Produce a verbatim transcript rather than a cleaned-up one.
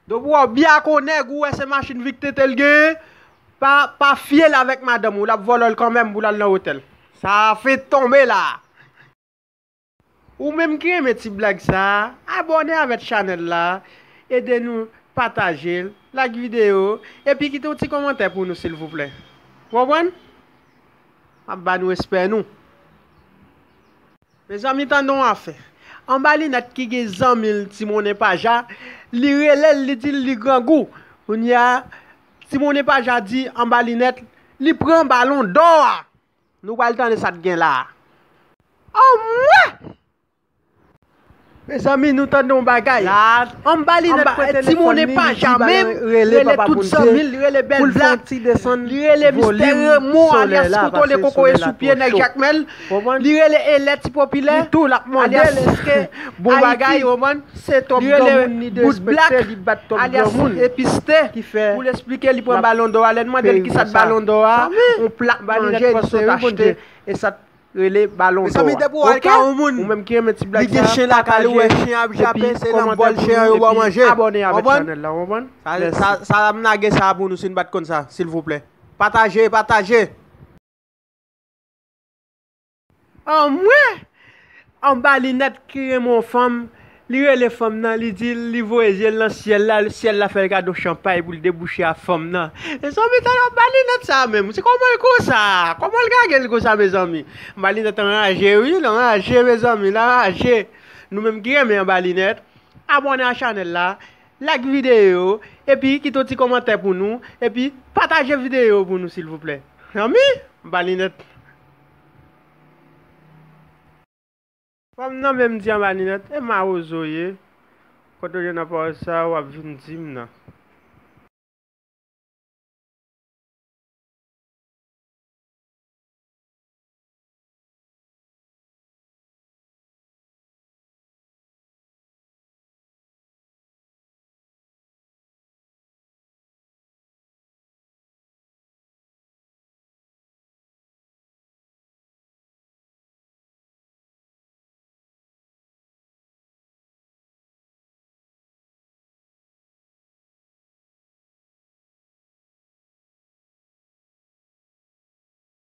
Depi w wè w byak on nèg, ou wè se machin Vic Tete l genyen, pa, pa fye l avèk madanm ou, l ap vòlò l kanmenm pou l al nan otèl. Sa fenk tonbe la. Ou menm ki renmen ti blag sa a, abòne avèk chanèl la, ede nou pataje l, like videyo, epi kite yon ti kòmantè pou nou silvouplè. Ou konprann? M ap ba nou respè nou. Mezanmi, tande yon afè. Anba linèt ki gen zanmi l Ti Monnen Paja, li rele l, li di l li grangou. Kounye a, Ti Monnen Paja di anba linèt, li pran balon dò a. Nou pral tande sa k gen la a. Anmwey! Mezanmi, nou tande yon bagay. La, anba linèt pran telefòn li, li di bagay, rele tout zanmi l, li rele Bèl Blak, li rele Mistè Remon, alyas Kontwole Kokoye sou pye, nèg Jakmèl, li rele Elè Ti Popilè, alyas Eske Ayiti, li rele Bout Blak, alyas Episte, pou l esplike li pran balon dò a. Lè n mande l kisa k balon dò a, yon plak manje li sot achte, e sa rele balon dò a. Mezanmi, depi w wè l ka yon moun, ou menm ki renmen ti blag sa, li gen chen lakay li, ou wè chen ap jape, se nan bòl chen an yo ba w manje. Abòne avèk chanèl la, w konprann? Sa, sa, sa m lage sa pou nou, si n pa t konn sa, silvouplè. Pataje, pataje. Anmwey! Anba linèt ki renmen yon fanm, li rele fanm nan, li di l, li voye je l nan syèl la, syèl la fè l kado chanpay pou l debouche a fanm nan. Mezanmi, tande anba linèt sa a menm. Se kòman l konsa? Kòman l ka gen l konsa, mezanmi? Anba linèt anraje, wi, l anraje, mezanmi, l anraje. Nou menm ki renmen anba linèt, abòne a chanèl la, like videyo, epi kite yon ti kòmantè pou nou, epi pataje videyo pou nou, silvouplè. Zanmi, anba linèt. Fanm nan menm di anba linèt, e mawozo w ye. Kote w jwenn nan pawòl sa a, w ap vin di m nan.